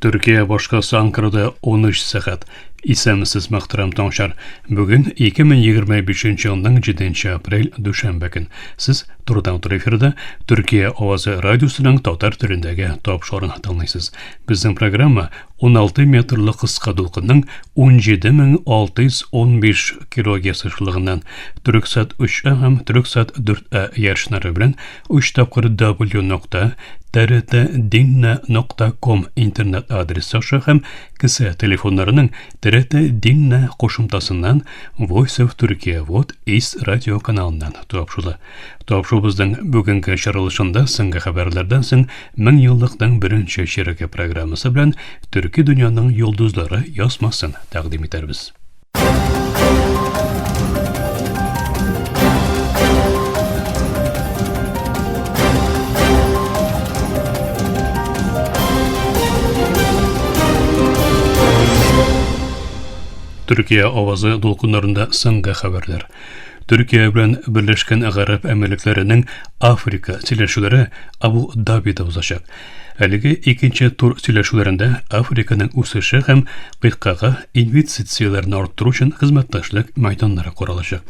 Төркия башкаласы Анкарада 13 сәгать. Исәнмесез, мөхтәрәм тыңлаучылар. Бүген 2025 елның 7 апрель дүшәмбе көн. Сез турыдан-туры эфирда Төркия авазы радиосының татар телендәге тапшыруын тыңлыйсыз. Безнең программа 16 метрлы кыска дулкынның 17615 килогерц ешлыгыннан Төрксат 3А һәм Төрксат 4А ярышнары белән 3 тапкыр W нокта trtdinna.com интернет адресы аша һәм кесә телефоннарының TRT Dinna кушымтасыннан Voice of Turkey Вот East радио каналыннан тапшырыла. Тапшыруыбызның бүгенге чыгарылышында соңгы хәбәрләрдән соң мең еллыкның беренче чиреге программасы белән Төрки дөньяның йолдызлары язмасын тәкъдим итәрбез. Төркия авазы дулкыннарында соңгы хәбәрләр. Төркия белән Берләшкән Гарәп Әмирлекләренең Африка сөйләшүләре Абу Дабида узачак. Әлеге икенче тур сөйләшүләрендә Африканың үсеше һәм кыйтгага инвестицияләрне арттыру өчен хезмәттәшлек мәйданнары корылачак.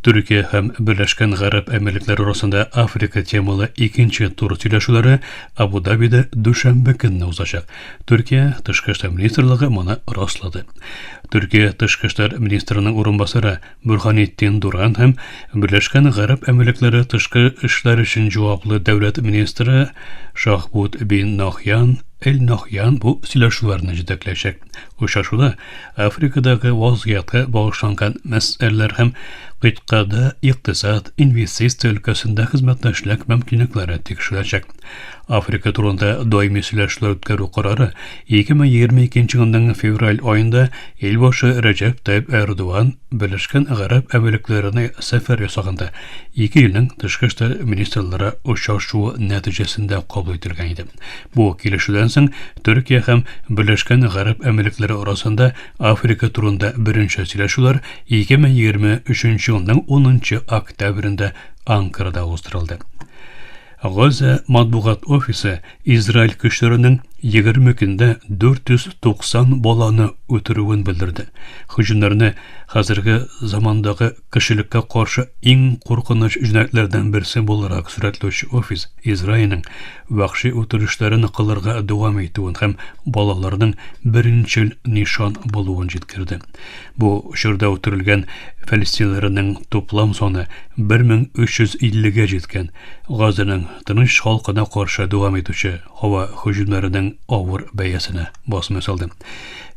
Төркия һәм Берләшкән Гарәп Әмирлекләре арасында Африка темалы икенче тур сөйләшүләре Абу-Дабида дүшәмбе көнне узачак. Төркия Тышкы эшләр министрлыгы моны раслады. Төркия Тышкы эшләр министрының урынбасары Бурханетдин Дуран һәм Берләшкән Гарәп Әмирлекләре тышкы эшләр өчен җаваплы дәүләт министры Шахбут бин Нахьян Эль Нахьян бу сөйләшүләрне җитәкләячәк. Очрашуда Африкадагы вазгыятькә багышланган мәсьәләләр һәм кыйтгада икътисад, инвестиция өлкәсендә хезмәттәшлек мөмкинлекләре тикшереләчәк. Африка турында даими сөйләшүләр үткәрү карары 2022 елның февраль аенда Илбашы Рәҗәп Тайип Эрдоган Берләшкән Гарәп Әмирлекләренә сәфәр ясаганда ике илнең тышкы эшләр министрлары очрашуы нәтиҗәсендә кабул ителгән иде. Бу килешүдән соң Төркия һәм Берләшкән Гарәп Әмирлекләре арасында Африка турында беренче сөйләшүләр 2023 елның 10 октябрендә Анкарада уздырылды. Газа матбугат офисы Израиль көчләренең 20 көндә 490 баланы үтерүен белдерде. Һөҗүмнәрне хәзерге замандагы кешелеккә каршы иң куркыныч җинаятьләрдән берсе буларак сурәтләүче офис Израильнең вәхши үтерешләрен кылырга дәвам итүен һәм балаларның беренчел нишан булуын җиткерде. Бу чорда үтерелгән фәлестиннәрнең туплам саны 1350 гә җиткән. Газаның тыныч халкына каршы дәвам итүче һава һөҗүмнәренең авыр бәясенә басым ясалды.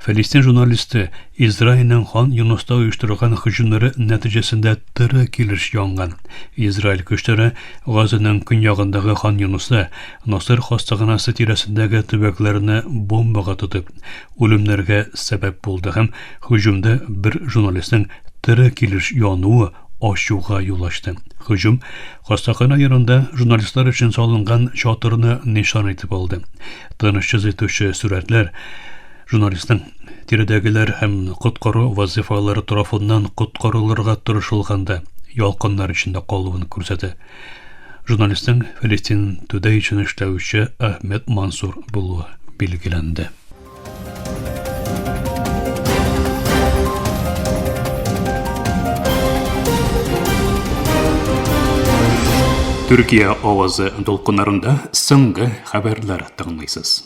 Фәлестин журналисты Израильнең Хан Юныста оештырылган һөҗүмнәре нәтиҗәсендә тере килеш янган. Израиль көчләре Газаның көньягындагы Хан Юныста Насыр хастаханәсе тирәсендәге төбәкләрне бомбага тотып, үлемнәргә сәбәп булды һәм һөҗүмдә бер журналистның тере килеш януы ачуга юл ачты. Һөҗүм хастаханә янында журналистлар өчен салынган чатырны нишан итеп алды. Тынычсыз итүче сурәтләр журналистның тирәдәгеләр һәм коткару вазифалары тарафыннан коткарылырга тырышылганда ялкыннар эчендә калуын күрсәтә. Журналистның Фәлестин Today өчен эшләүче Әхмәт Мансур булуы билгеләнде. Төркия авазы дулкыннарында соңгы хәбәрләр тыңлыйсыз.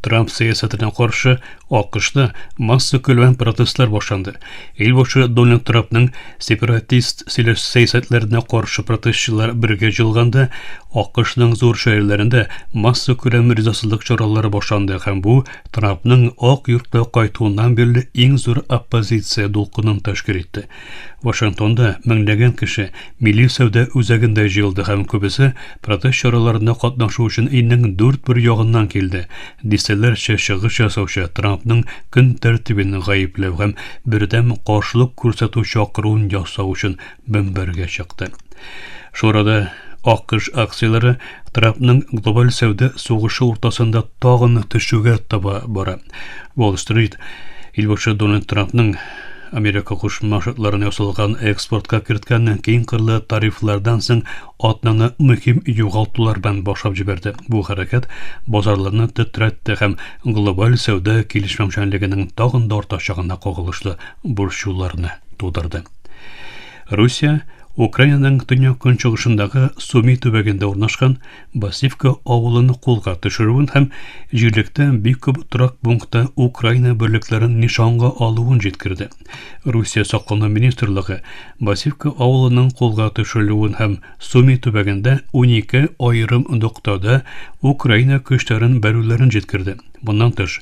Трамп сәясәтенә каршы АКШта массакүләм протестлар башланды. Илбашы Дональд Трампның сепаратист сәясәтләренә каршы протестчылар бергә җыелганда, АКШның зур шәһәрләрендә массакүләм ризасызлык чаралары башланды һәм бу Трампның Ак йортка кайтуыннан бирле иң зур оппозиция дулкынын тәшкил итте. Вашингтонда меңләгән кеше Милли сәүдә үзәгендә җыелды һәм күбесе протест чараларында катнашу өчен илнең дүрт бер ягыннан килде. Дистәләрчә чыгыш ясаучы Трампның көн тәртибен гаепләү һәм бердәм каршылык күрсәтү чакыруын ясау өчен мөнбәргә чыкты. Шул арада АКШ акцияләре Трампның глобаль сәүдә сугышы уртасында тагын төшүгә таба бара. Уолл-стрит илбашы Дональд Трампның Америка Кушма Штатларына ясалган экспортка керткән киң кырлы тарифлардан соң атнаны мөһим югалтулар белән башлап җибәрде. Бу хәрәкәт базарларны тетрәтте һәм глобаль сәүдә килешмәүчәнлегенең тагын да артачагына кагылышлы борчуларны тудырды. Русия Украинаның төньяк-көнчыгышындагы Суми төбәгендә урнашкан Басивка авылын кулга төшерүен һәм җирлектә бик күп торак пунктта Украина берлекләрен нишанга алуын җиткерде. Русия саклану министрлыгы Басивка авылының кулга төшерелүен һәм Суми төбәгендә 12 аерым ноктада Украина көчләрен бәрүләрен җиткерде. Моннан тыш,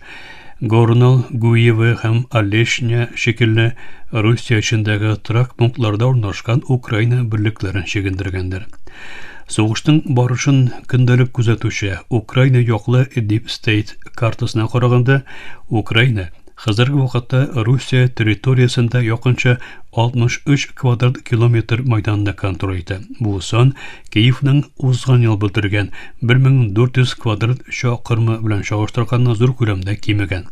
Горнал, Гуево һәм Олешня шикелле Русия эчендәге торак пунктларда урнашкан Украина берлекләрен чигендергәннәр. Сугышның барышын көндәлек күзәтүче Украина яклы Deep State картасына караганда, Украина хәзерге вакытта Русия территориясендә якынча 63 квадрат километр майданны контроль итә. Бу сан Киевның узган ел белдергән 1400 квадрат чакрымы белән чагыштырганда зур күләмдә кимегән.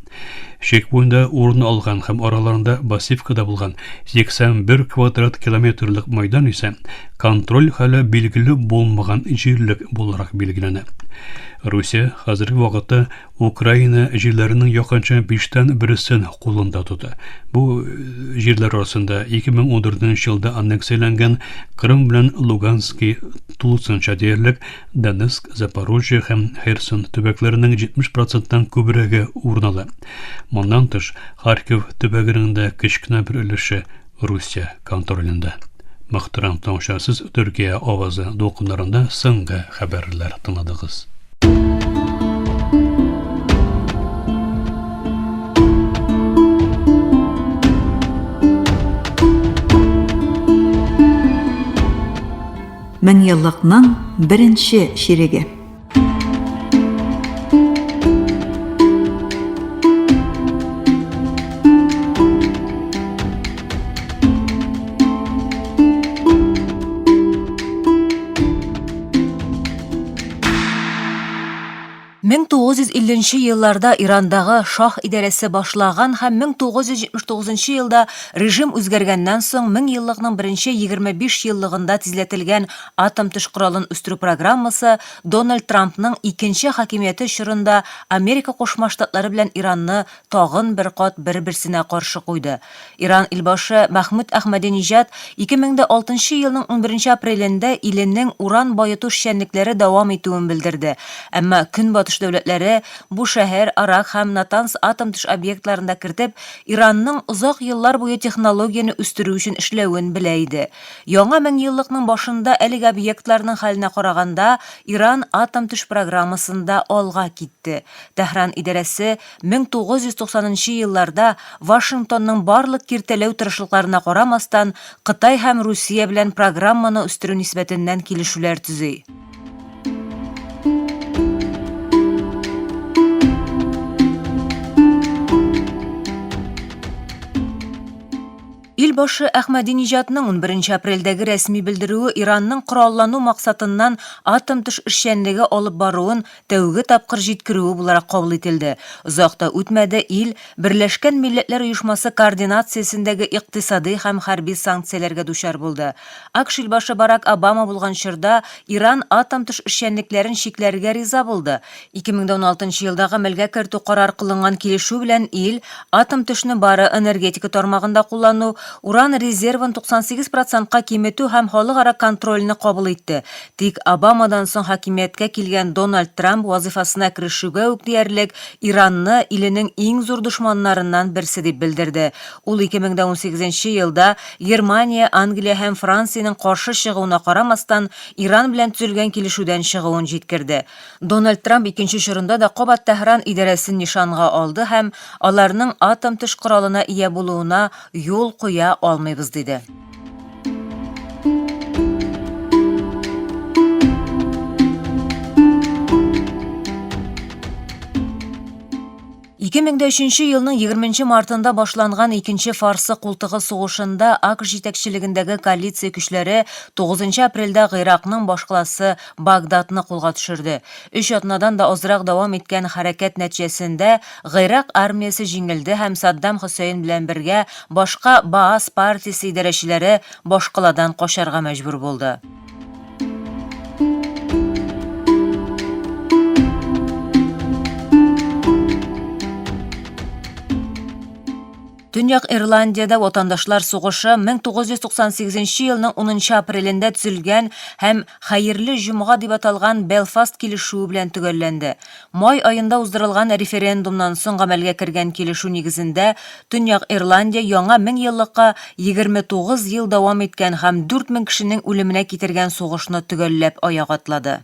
Чик буенда урын алган һәм араларында Басивкада булган 81 квадрат километрлык майдан исә контроль хәле билгеле булмаган җирлек буларак билгеләнә. Русия хәзерге вакытта Украина җирләренең якынча биштән бересен кулында тота. Бу э, җирләр арасында 2014 елда аннексияләнгән Крым белән Луганский тулысынча диярлек Донецк, Запорожье һәм Херсон төбәкләренең 70 проценттан күбрәге урын ала. Моннан тыш, Харьков төбәгенең дә кечкенә бер өлеше Русия контролендә. Мөхтәрәм тыңлаучылар, сез Төркия авазы дулкыннарында соңгы хәбәрләр тыңладыгыз. Меңьеллыкның беренче чиреге. 1950 нче елларда Ирандагы шаһ идарәсе башлаган һәм 1979 нчы елда режим үзгәргәннән соң меңьеллыкның беренче 25 еллыгында тизләтелгән атом-төш коралын үстерү программасы Дональд Трампның икенче хакимияте чорында Америка Кушма Штатлары белән Иранны тагын бер кат бер-берсенә каршы куйды. Иран илбашы Мәхмүд Әхмәдиниҗад 2006 нчы елның унберенче апрелендә иленең уран баету эшчәнлекләре дәвам итүен белдерде. Әмма Көнбатыш дәүләтләре Бушәһер, Арак һәм Натанз атом-төш объектларын да кертеп, Иранның озак еллар буе технологияне үстерү өчен эшләвен белә иде. Яңа меңьеллыкның башында әлеге объектларның хәленә караганда, Иран атом-төш программасында алга китте. Тәһран идарәсе 1990 нчы елларда Вашингтонның барлык киртәләү тырышлыкларына карамастан, Кытай һәм Русия белән программаны үстерү нисбәтеннән килешүләр төзи. Ил башы Әхмәдиниҗадның унберенче апрельдәге рәсми белдерүе Иранның кораллану максатыннан атом-төш эшчәнлеге алып баруын тәүге тапкыр җиткерүе буларак кабул ителде. Озак та үтмәде, ил Берләшкән Милләтләр Оешмасы координациясендәге икътисадый һәм хәрби санкцияләргә дучар булды. АКШ илбашы Барак Обама булган чорда Иран атом-төш эшчәнлекләрен чикләргә риза булды. 2016 нчы елда гамәлгә кертү карар кылынган килешү белән ил атом-төшне бары энергетика тармагында куллану, уран резервын 98 процентка киметү һәм халыкара контрольне кабул итте. Тик Обамадан соң хакимияткә килгән Дональд Трамп вазыйфасына керешүгә үк диярлек Иранны иленең иң зур дошманнарыннан берсе дип белдерде. Ул 2018 нче елда Германия, Англия һәм Франциянең каршы чыгуына карамастан, Иран белән төзелгән килешүдән чыгуын җиткерде. Дональд Трамп икенче чорында да кабат Тәһран идарәсен нишанга алды һәм аларның атом-төш коралына ия булуына юл куя алмыйбыз диде. 2003 елның 20 мартында башланган Икенче Фарсы култыгы сугышында АКШ җитәкчелегендәге коалиция көчләре 9 апрельдә Гыйракның башкаласы Багдадны кулга төшерде. Өч атнадан да азрак дәвам иткән хәрәкәт нәтиҗәсендә Гыйрак армиясе җиңелде һәм Саддам Хөсәен белән бергә башка Баас партиясе идарәчеләре башкаладан качарга мәҗбүр булды. Төньяк Ирландиядә ватандашлар сугышы 1998 елның 10 апрелендә төзелгән һәм Хәерле җомга дип аталган Белфаст килешүе белән төгәлләнде. Май аенда уздырылган референдумнан соң гамәлгә кергән килешү нигезендә, Төньяк Ирландия яңа меңьеллыкка 29 ел дәвам иткән һәм 4000 кешенең үлеменә китергән сугышны төгәлләп аяк атлады.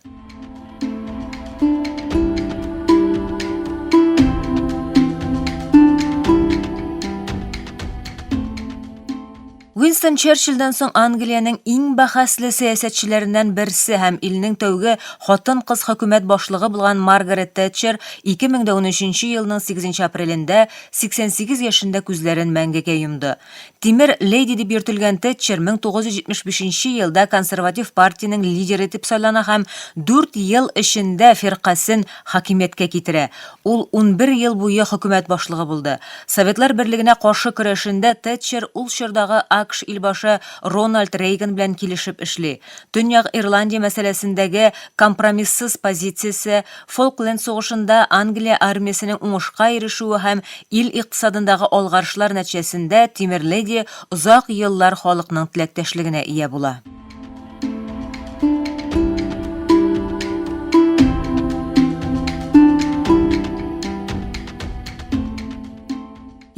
Уинстон Черчилльдән соң Англиянең иң бәхәсле сәясәтчеләреннән берсе һәм илнең тәүге хатын-кыз хөкүмәт башлыгы булган Маргарет Тэтчер 2013 елның 8 апрелендә 88 яшендә күзләрен мәңгегә йомды. Тимер леди дип йөртелгән Тэтчер 1975 елда консерватив партиянең лидеры итеп сайлана һәм дүрт ел эчендә фиркасен хакимияткә китерә. Ул 11 ел буе хөкүмәт башлыгы булды. Советлар Берлегенә каршы көрәшендә Тэтчер ул чордагы АКШ илбашы Рональд Рейган белән килешеп эшли. Төньяк Ирландия мәсьәләсендәге компромиссыз позициясе, Фолкленд сугышында Англия армиясенең уңышка ирешүе һәм ил икътисадындагы алгарышлар нәтиҗәсендә Тимер леди озак еллар халыкның теләктәшлегенә ия була.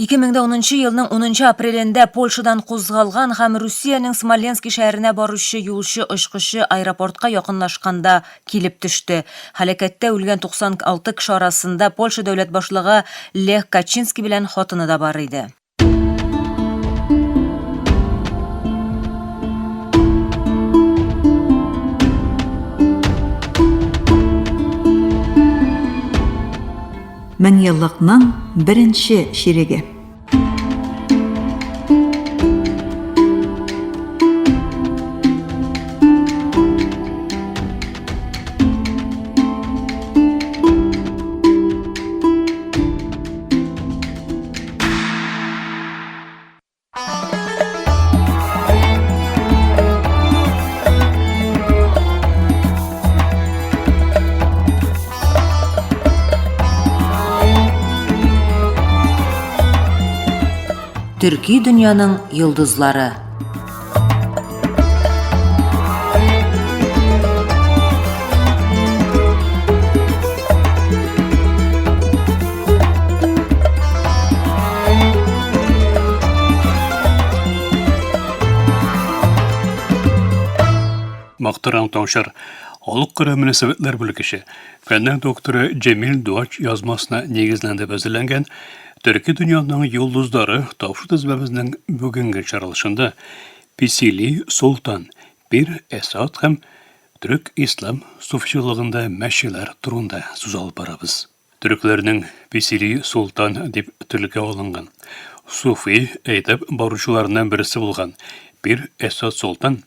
2010 елның 10 апрелендә Польшадан кузгалган һәм Русиянең Смоленский шәһәренә баручы юлчы очкычы аэропортка якынлашканда килеп төште. Һәлакәттә үлгән 96 кеше арасында Польша дәүләт башлыгы Лех Качинский белән хатыны да бар иде. Меңьеллыкның беренче чиреге. Төрки дөньяның йолдызлары. Мактаран Таушар, Халыкара мөнәсәбәтләр бүлекче, фәннәр докторы Җәмил Дуач язмасына нигезләнеп әзерләнгән Төрки дөньяның йолдызлары тапшы тезмәбезнең бүгенге чыгарылышында Писили Солтан, Пир Әсад һәм Төрек-ислам суфчылыгында мәчеләр турында сүз алып барабыз. Төрекләрнең Писили Солтан дип телгә алынган суфи әйдәп баручыларыннан берсе булган Пир Әсад Солтан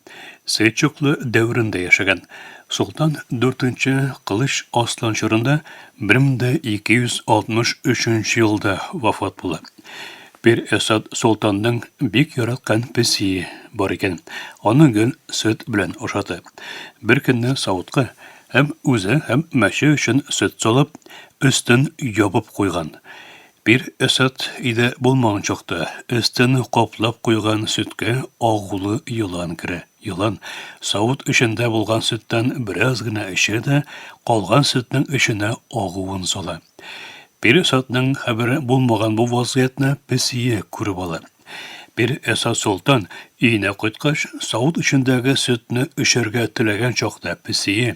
Сельчуклы дәверендә яшәгән. Солтан дүртенче Кылыч Аслан чорында 1263 елда вафат була. Пир Әсад Солтанның бик яраткан песие бар икән. Аны гел сөт белән ашата. Бер көнне савытка һәм үзе, һәм мәче өчен сөт салып, өстен ябып куйган. Пир Әсад өйдә булмаган чакта, өстен каплап куйган сөткә агулы елан керә. Елан савыт эчендә булган сөттән бераз гына эчә дә, калган сөтнең эченә агуын сала. Пир Әсадның хәбәре булмаган бу вазгыятьне песие күреп ала. Пир Әсад солтан өенә кайткач, савыт эчендәге сөтне эчәргә теләгән чакта песие,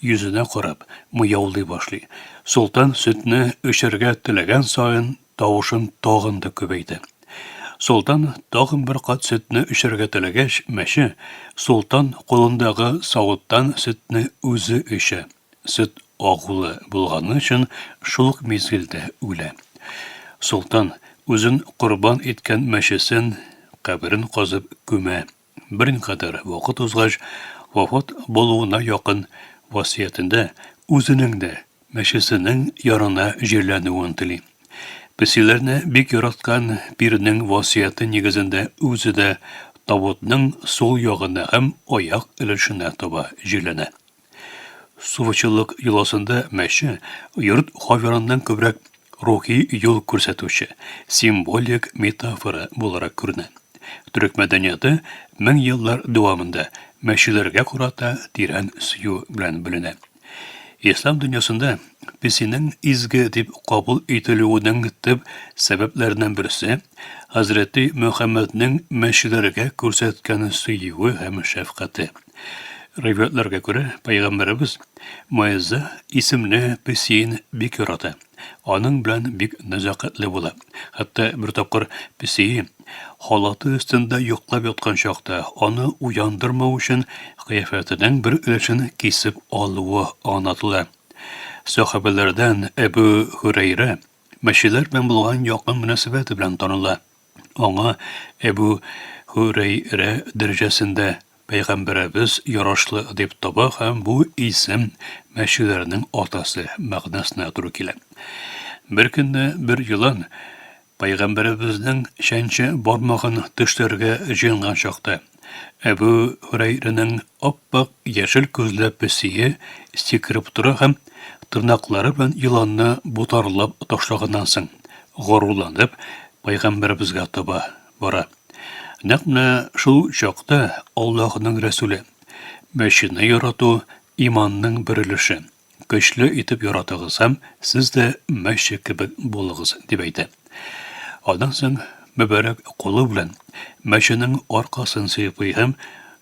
йөзенә карап, мыяулый башлый. Солтан сөтне эчәргә теләгән саен тавышын тагын да күбәйтә. Солтан тагын бер кат сөтне эчәргә теләгәч, мәче, солтан кулындагы савыттан сөтне үзе эчә. Сөт агулы булганы өчен шул ук мизгелдә үлә. Солтан үзен корбан иткән мәчесен каберен казып күмә. Берникадәр вакыт узгач, вафат булуына якын васыятендә үзенең дә мәчесенең янына җирләнүен тели. Песиләрне бик яраткан пирнең васыяте нигезендә үзе дә табутның сул ягына һәм аяк өлешенә таба җирләнә. Суфычылык йоласында мәче йорт хайваныннан күбрәк рухи юл күрсәтүче, символик метафора буларак күренә. Төрек мәдәнияте мең еллар дәвамында мәчеләргә карата тирән сөю белән беленә. Ислам дөньясында песинең изге дип кабул ителүенең төп сәбәпләреннән берсе Хәзрәти Мөхәммәднең мәчеләргә күрсәткән сөюе һәм шәфкате. Риваятьләргә күрә, пәйгамбәребез Майза исемле песиен бик ярата. Аның белән бик нәзакәтле була. Хәтта бер тапкыр песие халаты өстендә йоклап яткан чакта аны уяндырмау өчен кыяфәтенең бер өлешен кисеп алуы аңлатыла. Сәхабәләрдән Әбү Һүрәйрә мәчеләр белән булган якын мөнәсәбәте белән таныла. Аңа Әбү Һүрәйрә дәрәҗәсендә Пәйгамбәребез ярашлы дип таба һәм бу исем мәчеләрнең атасы мәгънәсенә туры килә. Бер көнне бер елан Пәйгамбәребезнең чәнче бармагын тешләргә җыенган чакта, Әбү Һүрәйрәнең ап-ак яшел күзле песие сикереп тора һәм тырнаклары белән еланны ботарлап ташлаганнан соң, горурланып, Пәйгамбәребезгә таба бара. Нәкъ менә шул чакта Аллаһының Рәсүле, Мәчене ярату, иманның бер өлеше. Көчле итеп яратыгыз һәм сез дә мәче кебек булыгыз, дип әйтә. Аннан соң мөбарәк кулы белән мәченең аркасын сыйпый һәм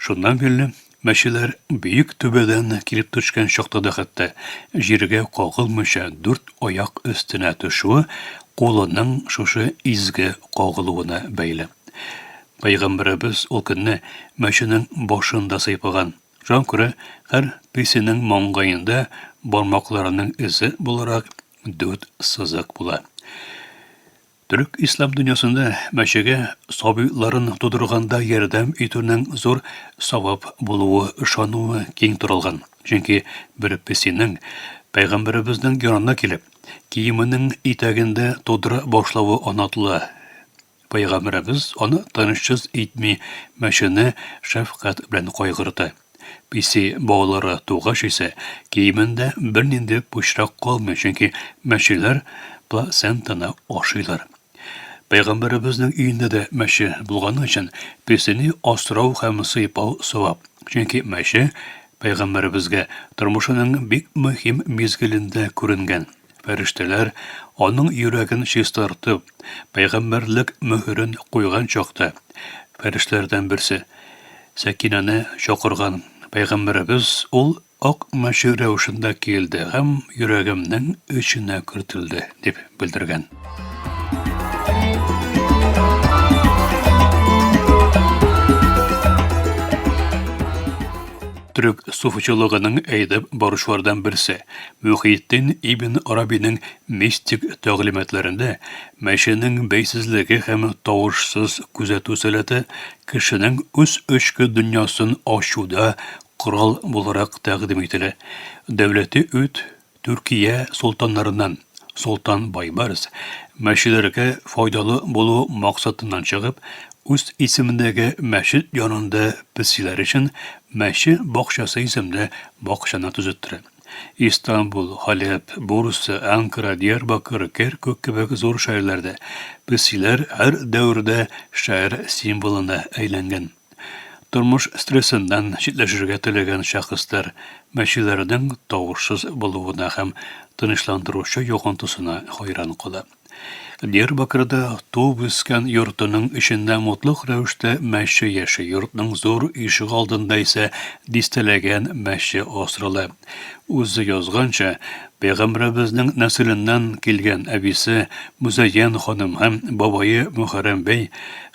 шуннан бирле мәчеләр биек түбәдән килеп төшкән чакта да хәтта җиргә кагылмыйча дүрт аяк өстенә төшүе кулының шушы изге кагылуына бәйле. Пәйгамбәребез ул көнне мәченең башын да сыйпаган. Шуңа күрә һәр песинең маңгаенда бармакларының эзе буларак дүрт сызык була. Төрек ислам дөньясында мәчегә сабыйларын тудырганда ярдәм итүнең зур савап булуы ышануы киң таралган. Чөнки бер песинең пәйгамбәребезнең янына килеп, киеменең итәгендә тудыра башлавы анатыла. Пәйгамбәребез аны тынычсыз итми, мәчене шәфкать белән кайгырта. Песи балалары тугач исә, киемендә бернинди пычрак калмый, чөнки мәчеләр плацентаны ашыйлар. Пәйгамбәребезнең өендә дә мәче булганы өчен, песине асрау һәм сыйпау савап. Чөнки мәче пәйгамбәребезгә тормышының бик мөһим мизгелендә күренгән. Фәрештәләр аның йөрәген чистартып, пәйгамбәрлек мөһерен куйган чакта, фәрештәләрдән берсе Сәкинәне чакырган. Пәйгамбәребез ул ак мәче рәвешендә килде һәм йөрәгемнең эченә кертелде, дип белдергән. Төрек суфичылыгының әйдәп баручылардан берсе Мөхиетдин ибн Арабиның мистик тәгълиматларында мәченең бәйсезлеге һәм тавышсыз күзәтү сәләте кешенең үз эчке дөньясын ачуда корал буларак тәкъдим ителә. Дәүләте үт Төркия солтаннарыннан Солтан Байбарс мәчеләргә файдалы булу максатыннан чыгып, үз исемендәге мәчет янында песиләр өчен Мәче бакчасы исемле бакчаны төзеттерә. Истанбул, Халәп, Бурса, Анкара, Диярбакыр, Кәркүк кебек зур шәһәрләрдә песиләр һәр дәвердә шәһәр символына әйләнгән. Тормыш стрессыннан читләшергә теләгән шәхесләр мәчеләрнең тавышсыз булуына һәм тынычландыручы йогынтысына хайран кала. Диярбакырда туып үскән йортының эчендә мотлак рәвештә мәче яши, йортның зур ишегалдында исә дистәләгән мәче асрала. Үзе язганча, пәйгамбәребезнең нәселеннән килгән әбисе Мөзәйян ханым һәм бабае Мөхәррәм бәй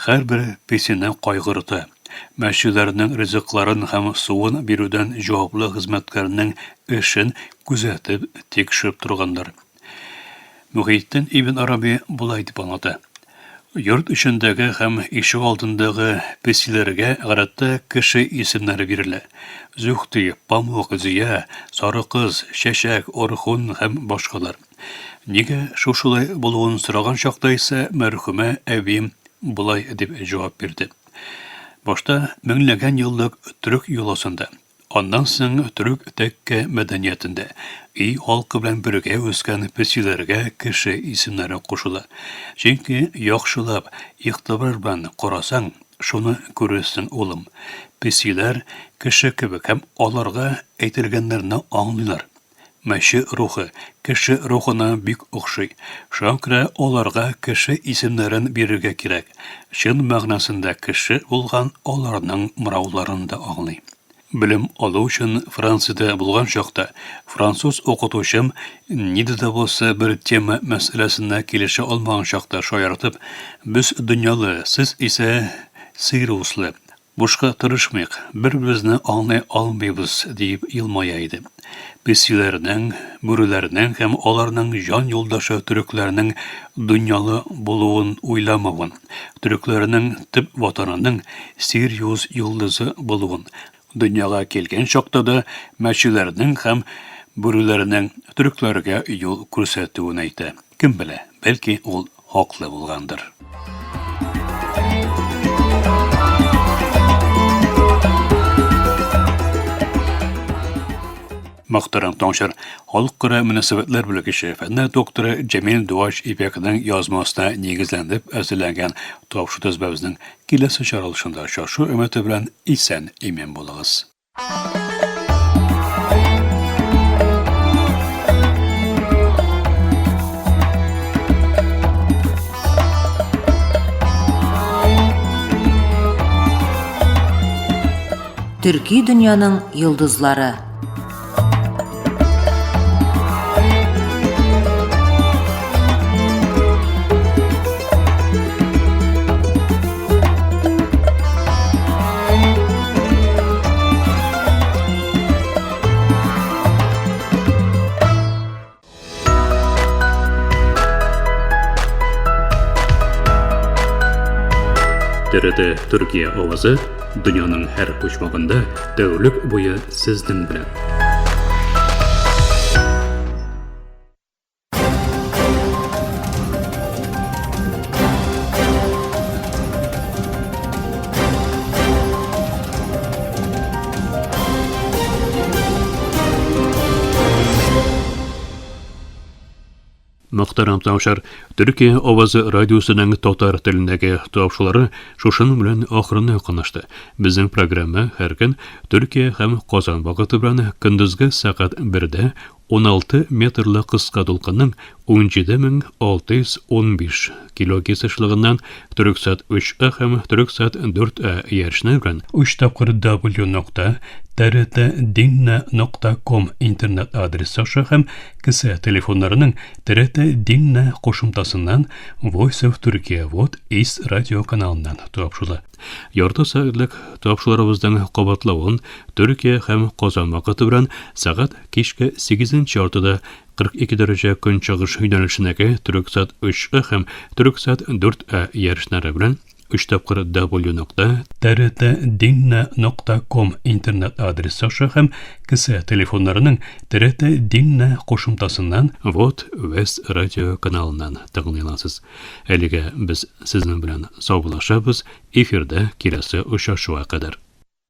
һәрбер песине кайгырта. Мәчеләрнең ризыкларын һәм суын бирүдән җаваплы хезмәткәрнең эшен күзәтеп, тикшереп торганнар. Мөхиетдин ибн Араби болай дип аңлата. Йорт эчендәге һәм ишек алдындагы песиләргә гадәттә кеше исемнәре бирелә. Зөхти, Памук, Зия, Сары кыз, Чәчәк, Орхун һәм башкалар. Нигә шушылай булуын сораган чакта исә мәрхүмә әбием болай дип җавап бирде. Башта меңләгән еллык төрек йоласында, Аннан соң төрек тәккә мәдәниятендә өй халкы белән бергә үскән песиләргә кеше исемнәре кушыла. Чөнки яхшылап, игътибар белән карасаң, шуны күрерсең, улым, песиләр кеше кебек һәм аларга әйтелгәннәрне аңлыйлар. Мәче рухы кеше рухына бик охшый. Шуңа күрә аларга кеше исемнәрен бирергә кирәк. Чын мәгънәсендә кеше булган аларның мырауларын да аңлый. Белем алу өчен Франциядә булган чакта, француз укытучым нинди дә булса бер тема мәсьәләсендә килешә алмаган чакта шаяртып, Без дөньялы, сез исә сируслы, Бушка тырышмыйк, бер-беребезне аңлый алмыйбыз, диеп елмая иде. Песиләрнең, бүреләрнең һәм аларның җан юлдашы төрекләрнең дөньялы булуын уйламавын, төрекләрнең төп ватанының Сириус йолдызы булуын, дөньяга килгән чакта да мәчеләрнең һәм бүреләрнең төрекләргә юл күрсәтүен әйтә. Кем белә, бәлки ул хаклы булгандыр. Мөхтәрәм тыңлаучылар, халыкара мөнәсәбәтләр бүлегече, фәннәр докторы Җәмил Дуач Ибәкның язмасына нигезләнеп әзерләнгән тапшыру төзмәбезнең киләсе чыгарылышында очрашу өмете белән исән-имин булыгыз. Төрки дөньяның йолдызлары. ТРТ Төркия авазы дөньяның һәр почмагында тәүлек буе сезнең белән. Мөхтәрәм тыңлаучылар, Төркия авазы радиосының татар телендәге тапшырулары шушының белән ахырына якынлашты. Безнең программа һәр көн Төркия һәм Казан вакыты белән көндезге сәгать 1дә 16 метрлы кыска дулкынның 17615 килогерц ешлыгыннан Төрексат 3А һәм Төрексат 4А иярчене белән өч тапкыр W нокта TRT-Dinle нокта ком интернет адресы аша һәм кесә телефоннарының TRT Dinle кушымтасыннан Voice of Turkey Вот East радио каналыннан тапшырыла. Ярты сәгатьлек тапшыруларыбызның кабатлавын Төркия һәм Казан вакыты белән сәгать кичке сигезенче яртыда 42 дәрәҗә көнчыгыш юнәлешендәге Төрексат 3А һәм Төрексат 4А ярышлары белән өч тапкыр W нокта TRT-Dinle нокта ком интернет адресы аша һәм кесә телефоннарының TRT Dinle кушымтасыннан Вот Вест радио каналыннан тыңлый аласыз. Әлегә без сезнең белән саубуллашабыз, эфирда киләсе очрашуга кадәр.